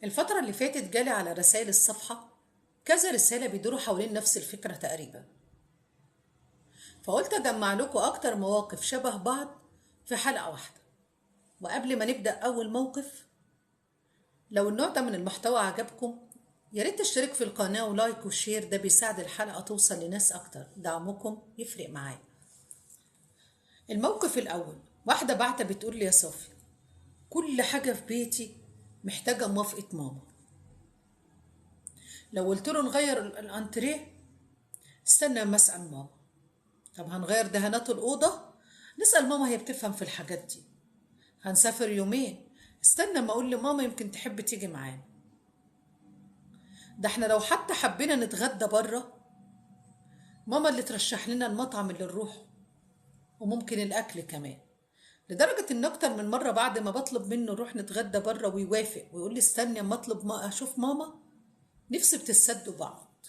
الفترة اللي فاتت جالي على رسائل الصفحة كذا رسالة بيدوروا حوالين نفس الفكرة تقريبا، فقلت أجمع لكم أكتر مواقف شبه بعض في حلقة واحدة. وقبل ما نبدأ أول موقف، لو النوع ده من المحتوى عجبكم يا ريت تشترك في القناة و like و share، ده بيساعد الحلقة توصل لناس أكتر، دعمكم يفرق معايا. الموقف الأول، واحدة بعتة بتقول لي يا صافي كل حاجة في بيتي محتاجة موافقة ماما، لو قلت له نغير الانتريه استنى ما اسأل ماما، طب هنغير دهانات الأوضة نسأل ماما هي بتفهم في الحاجات دي، هنسافر يومين استنى ما اقول لماما يمكن تحب تيجي معانا، ده احنا لو حتى حبينا نتغدى بره ماما اللي ترشح لنا المطعم اللي نروحه وممكن الاكل كمان. لدرجة ان اكتر من مرة بعد ما بطلب منه نروح نتغدى بره ويوافق ويقول لي استني اما اطلب ما اشوف ماما، نفسي بتسد بعض.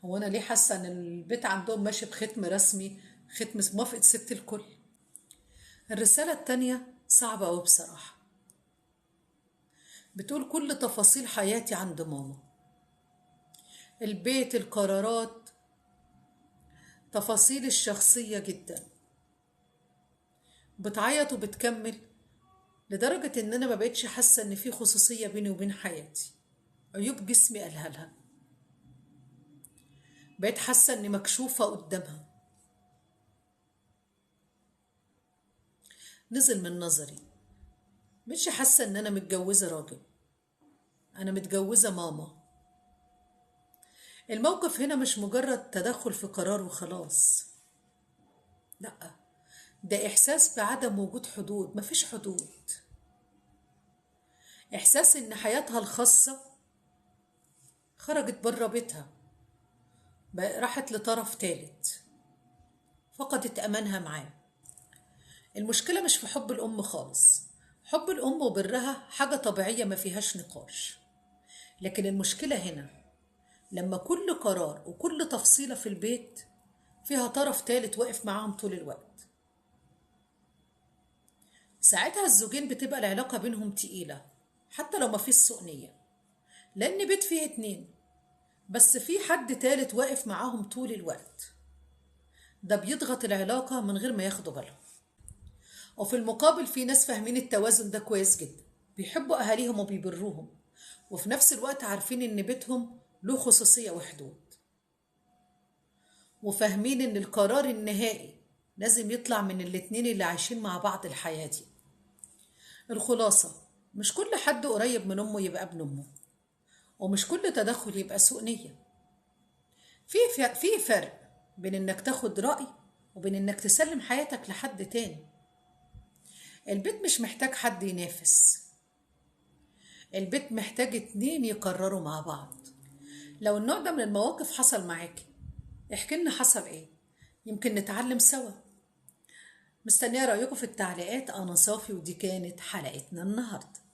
هو انا ليه حاسة ان البيت عندهم ماشي بختم رسمي، ختم موافقة ست الكل؟ الرسالة التانية صعبة أوي بصراحة، بتقول كل تفاصيل حياتي عند ماما، البيت، القرارات، تفاصيل الشخصية جدا. بتعيط وبتكمل لدرجة ان انا ما بقتش حاسة ان في خصوصية بيني وبين حياتي، عيوب جسمي قالها لها، بقيت حاسة اني مكشوفة قدامها، نزل من نظري، مش حاسة ان انا متجوزة راجل، انا متجوزة ماما. الموقف هنا مش مجرد تدخل في قرار وخلاص، لا، ده احساس بعدم وجود حدود، مفيش حدود، احساس ان حياتها الخاصة خرجت بره بيتها، راحت لطرف تالت، فقدت امانها معاه. المشكلة مش في حب الام خالص، حب الام وبرها حاجة طبيعية ما فيهاش نقاش، لكن المشكلة هنا لما كل قرار وكل تفصيلة في البيت فيها طرف تالت واقف معاهم طول الوقت. ساعتها الزوجين بتبقى العلاقة بينهم تقيلة حتى لو ما فيش سوء نية، لأن بيت فيه اتنين بس في حد تالت واقف معاهم طول الوقت، ده بيضغط العلاقة من غير ما ياخدوا بالهم. وفي المقابل في ناس فاهمين التوازن ده كويس جدا، بيحبوا أهاليهم وبيبروهم، وفي نفس الوقت عارفين إن بيتهم له خصوصية وحدود، وفاهمين إن القرار النهائي لازم يطلع من الاتنين اللي عايشين مع بعض الحياة دي. الخلاصة، مش كل حد قريب من أمه يبقى ابن أمه، ومش كل تدخل يبقى سوء نية. في فرق بين إنك تاخد رأي وبين إنك تسلم حياتك لحد تاني. البيت مش محتاج حد ينافس، البيت محتاج اتنين يقرروا مع بعض. لو النوع ده من المواقف حصل معاكي احكي لنا حصل ايه، يمكن نتعلم سوا. مستنيه رأيكم في التعليقات. انا صافي ودي كانت حلقتنا النهارده.